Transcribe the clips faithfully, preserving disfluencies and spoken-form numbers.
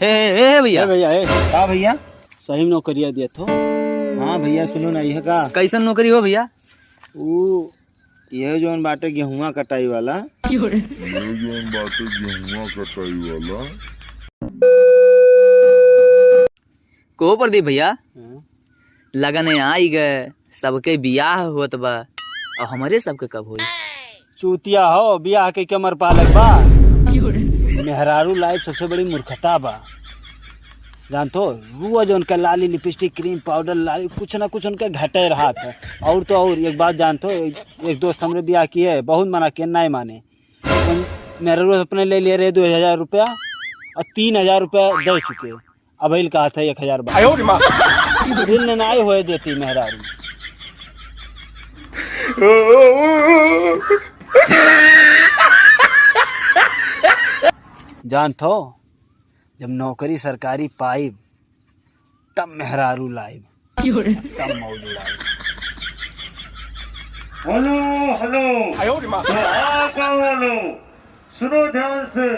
ए, ए, ए भैया। ए भैया, ए। का भैया? सही में नौकरिया दिया थो। हाँ भैया, सुनो ना, यह का? कैसन नौकरी हो भैया? ऊ, यह जौन बाटे गेहुआ कटाई वाला। यह जौन बाटे गेहुआ कटाई वाला। कहो प्रदीप भैया, हाँ? लगन आई गए, सबके बियाह होत बा, और हमरे सबके कब होई? चूतिया हो, बियाह के कमर पालक बा। मेहरारू लाइफ सबसे बड़ी मूर्खता बा। जानतो, रोज उनका लाली, लिपस्टिक, क्रीम, पाउडर, लाली, कुछ ना कुछ उनके घटे रहत है। और तो और एक बात जानतो, एक, एक दोस्त हमरे बियाह किए, बहुत मना किए, नहीं माने। उन मेहरारू अपने ले लिए रहे दो हजार रुपया और तीन हजार रुपया दे चुके। अब इल कहा था एक हजार बार। आयो रे माँ। बिल नाई होए देती मेहरारू। जानत हो, जब नौकरी सरकारी पाइब, तब मेहरारू लाइब, तब मौज उड़ाइब। Hello, hello. आयो रे माँ। तो आ गाँव वालों, सुनो ध्यान से,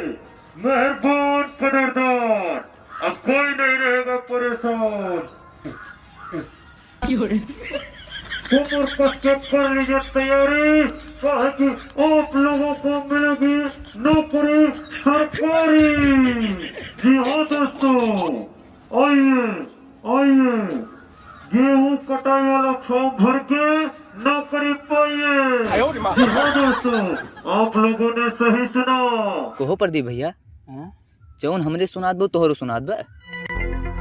मेहरबान कदरदान, अब कोई नहीं रहेगा परेशान। कमर कस के कर लीजिए तैयारी, काहे कि आप लोगों को मिलेगी नौकरी सरकारी। जी हाँ दोस्तों, आइए, आइए, गेहूं कटाई वाला फॉर्म भर के नौकरी पाइए। आयो रे माँ। जी हाँ दोस्तों, आप लोगों ने सही सुना। कहो प्रदीप भैया, हाँ? जौन हमरे सुनात बा, तोहरो सुनात बा?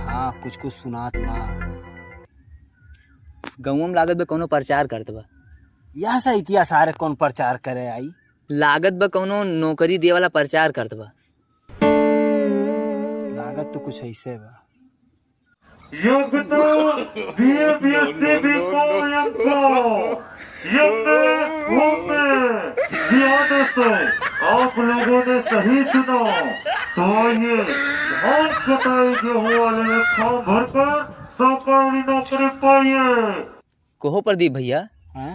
हाँ, कुछ कुछ सुनात बा। गौवा में लागत बा कौनो प्रचार करत बा। यह सा इतिहास आ रहे, कौन प्रचार करे आई? लागत बा कौनो नौकरी दिए वाला प्रचार करत बा। लागत तो कुछ ऐसे बा। योग्यता BA, BSc, BCom, MCom, MA, MA. जी हाँ दोस्तों, आप लोगों ने सही सुना। तो आइए, धान कटाई गेहूं वाले में फॉर्म भरकर सरकारी नौकरी पाइए। कहो प्रदीप भैया, हाँ?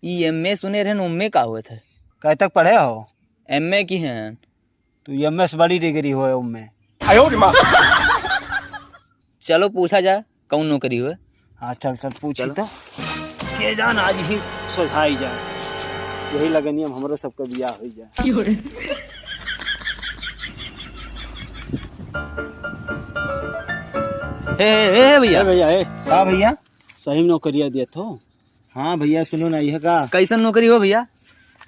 ई एमए सुने रहन, ओमे का होत है? कहे तक पढ़े हो? एमए की हैं। तू एमए से बड़ी डिग्री होए ओमे। आयो रे माँ। चलो पूछा जा, कौन नौकरी होए? हाँ, चल, चल, पूछी चलो। तो। के जान आज ही सोझाई जाए। यही लगनिया में हमरो सबके बियाह हो जाए। हे, हे, हे भैया। ए भैया, ए। का भैया? सही में नौकरिया दिया थो। हाँ भैया, सुनो ना, यह का? कैसन नौकरी हो भैया?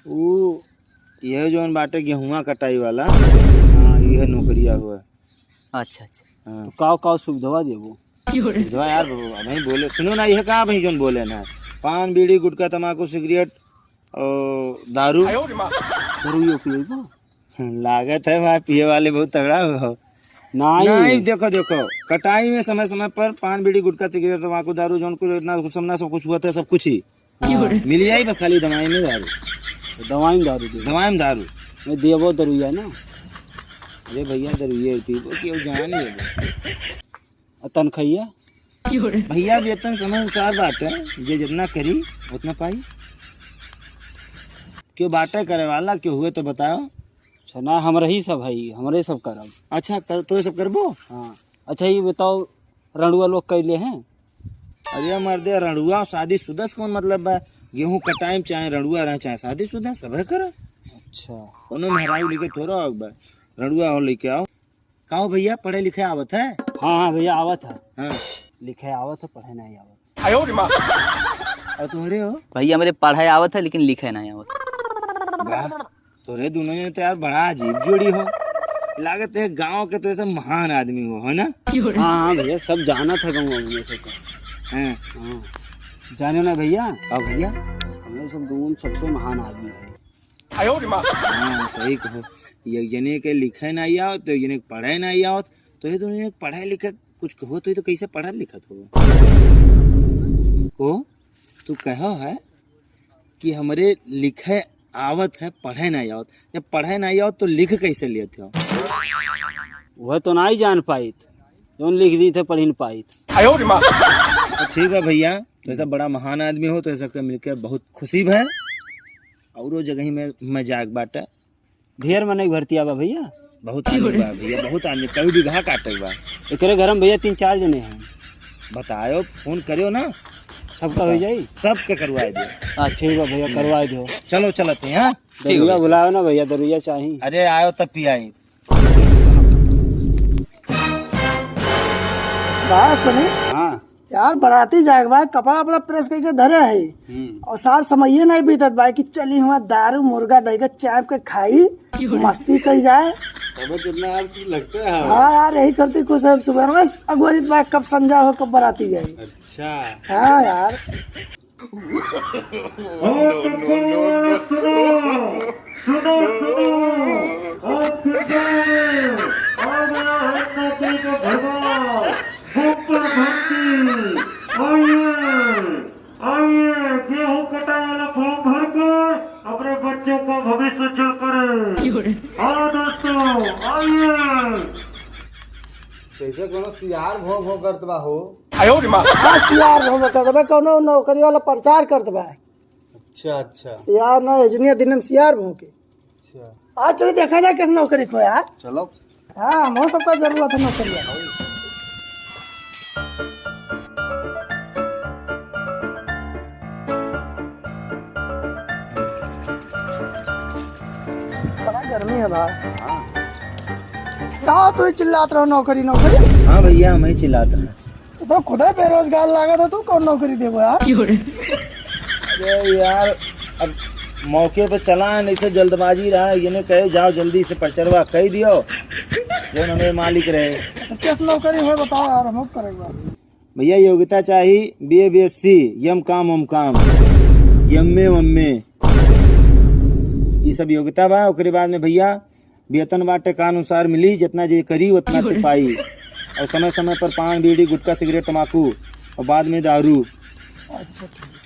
ऊ, यह जौन बाटे गेहुआ कटाई वाला, हाँ, यह नौकरिया हुआ। अच्छा, अच्छा। हाँ। तो काव, काव सुविधवा देबो? सुविधवा यार, अब भाई बोले, सुनो ना, यह का भाई जौन बोले ना, पान, बीड़ी, गुटखा, तमाकू, सिगरेट और दारू। दारू यो पिएबो? लागत है भाई, पिए वाले बहुत तगड़ा हो। नहीं। नहीं, देखो, देखो, कटाई में समय समय पर पान, बीड़ी, गुटखा, सिगरेट, तमाकू, दारू, जौन कुछ इतना कुछ सब ना, सब कुछ हुआ था, सब कुछ ही। हाँ। मिल जाई बस खाली दवाई में दारू। तो दवाई में दारू दे। दवाई में दारू। मैं देबो दरुइया ना। अरे भैया, दरुइया पीबो कि अब जान लेबो। आ तनखैया? भैया, वेतन समय अनुसार बाटे, जे जितना करी, उतना पाई। क्यों बाटे करे वाला, क्यों हुए तो बताओ। अच्छा, ना, हमरे ही सब है, हमरे सब करब। अच्छा, कर, तो ये सब करबो? हाँ। अच्छा, ये बताओ, रंडुआ लोग कैले हैं? अरे मर्दे, रंडुआ शादीशुदा से कौन मतलब बा? गेहूं कटाई में चाहे रंडुआ रहे, चाहे शादीशुदा, सब है करे। अच्छा। कोनो मेहरारू लेके थोड़ा आओ बा, रंडुआ हो लेके आओ। का हो भैया, पढ़े लिखे आवत है? हाँ, हाँ भैया, आवत है। हाँ। लिखे आवत है, पढ़े नहीं आवत। आयो रे माँ। और तोहरे हो? भैया, हमरे पढ़े आवत है, लेकिन लिखे नहीं आवत। वाह, तोहरे दोनों जने तो यार बड़ा अजीब जोड़ी हो। लागत है गांव के तो ऐसे महान आदमी हो, है ना? हाँ, हाँ भैया, सब जानत है गाँव में सबका। हाँ। हाँ। जाने ना भैया? का भैया? हमरे सब गाँव में सबसे महान आदमी है। आयो रे माँ। हाँ, सही कहो। एक जने के लिखे नहीं आवत, तो एक जने के पढ़े नहीं आवत, तो ये दोनों जने पढ़े लिखे कुछ कहो तो, ये तो कैसे पढ़त लिखत हो? को तू कहो है कि हमरे लिखे आवत है, पढ़े नहीं आवत। जब पढ़े नहीं आवत तो लिख कैसे लेते हो? वह तो नहीं जान पाइत, जौन लिख दी थे पढ़ी न पाइत। आयो रे माँ। तो ठीक बा भैया, तो ऐसा बड़ा महान आदमी हो, तो ऐसा के मिलके बहुत खुशी है। औरो जगह में मैं जाग बाटे। ढेर मने भर्ती आवा भैया। बहुत आदमी बा भैया, बहुत आदमी, कई बीघा काटे बा। एकरे घर में भैया तीन चार जने हैं। बतायो, फोन करियो ना। सबका हो जाई? सबके करवाए दियो। हाँ, ठीक बा भैया, करवाए दियो। चलो, चलत है, हाँ? ठीक दरुइया बा। बुलाओ ना भैया, दरुइया चाही। अरे, आयो तब पियाई। बात सुनी। हाँ। यार, बराती जाए के बाद कपड़ा, अपना प्रेस करके धरे है। हम्म। और सार समइये नहीं बीतत बा कि चली हुआ दारू मुर्गा दही के चाप के खाई, मस्ती कई जाए। अबे, जितना यार कुछ लगता है। हाँ यार, यही करती कुछ है। सुबह में अगोरित बा, कब संजा हो, कब बराती जाए। अच्छा। हाँ यार। अरे सुनो, सुनो, सुनो, सुनो। आज फिर से आ गया है नौकरी का भरमार। बम्पर भर्ती। आइए, आइए, गेहूं कटाई वाला फॉर्म भर कर अपने बच्चों का भविष्य उज्जवल करें। हाँ दोस्तों, आइए। जैसे कोनो सियार भों भों करत बा हो। हाँ, सियार भों भों करत बा, कोनो नौकरी वाला प्रचार करत बा। अच्छा, अच्छा। सियार ना, एजनिया दिन में सियार भोंके। अच्छा। आज चलो देखा जाए कैसे नौकरी को यार। चलो। हाँ, हम सबका जरूरत है नौकरी। बड़ा गर्मी है भाई। हाँ। का तू ही चिल्लात रहो नौकरी, नौकरी? हाँ भैया, हम ही चिल्लात रहे। तू तो खुदे बेरोजगार लागत है, तू कौन नौकरी देबो यार? अरे यार, अब मौके पे चला है, नहीं तो जल्दबाजी रहा, ये नहीं कहे जाओ जल्दी से पर्चरवा कह दियो, जो हमें मालिक रहे। तो कैसे नौकरी हो बताओ यार, हम करेंगे। भैया योग्यता चाही B A B S C, M com M काम, यम्मे वम्मे, ई सब योग्यता बा। ओकरे बाद में भैया वेतन बाटे का अनुसार मिली, जितना जे करी उतना ते पाई। और समय समय पर पान, बीड़ी, गुटखा, सिगरेट, तमाकू और बाद में दारू। अच्छा, ठीक।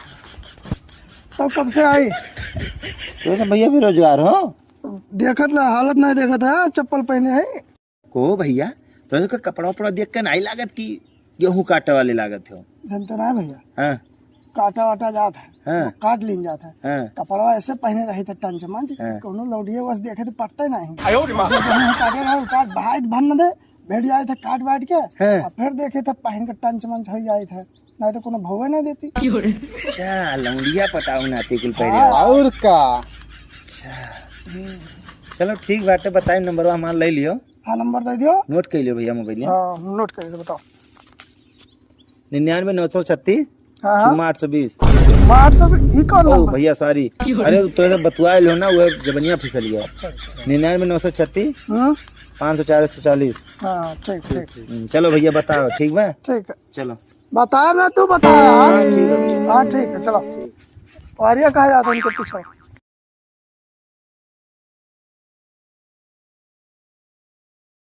तब कब से आई? तो वैसे भैया बेरोजगार हो? देखत ना, हालत नहीं देखत है, चप्पल पहने है। को भैया, तो इसका कपड़ा उपड़ा देख के नहीं लागत कि गेहूं काटे वाले लागत हो। जनते ना भैया। हाँ। काटा वाटा जात है, हाँ। वो काट लीन जात है। हाँ। कपड़वा ऐसे पहने रही थे टंच मंच, हाँ। कोनो लौंडिये बस देखे तो पटते नहीं। आयो रे माँ। ऐसे गेहूं काटे रहे, काट बहाई भन न दे, बैठ जाए थे काट वाट के, हाँ। और फिर देखे थे पहन के टंच मंच हो जाए थे, नहीं तो कोनो भवे नहीं देती। अच्छा, लौंडिया पटाऊ नाते कुल पहले। हाँ। और का? अच्छा। चलो ठीक बाटे, बताई नंबरवा हमार ले लियो। हाँ, नंबर दे दियो। नोट कर लियो भैया मोबाइल। हाँ, नोट कर लियो, बताओ। निन्यानवे नौ सौ छत्तीस, हाँ, हाँ। चुम्मा आठ सौ बीस। चुम्मा आठ सौ बीस, ई कौन ओ नंबर? भैया, सॉरी। अरे, तोरे से बतुआ लो ना, वो जबनिया फिसल गया। अच्छा, अच्छा। निन्यानवे नौ सौ छत्तीस, हम्म। पाँच सौ चालीस। हाँ, ठीक, ठीक। हम्म, चलो भैया, बताओ, ठीक बा? ठीक है। चलो। बताओ ना, तू बता यार। हाँ, ठीक है। हाँ, ठीक है, चलो। और ये कहा जाता है इनके पीछे?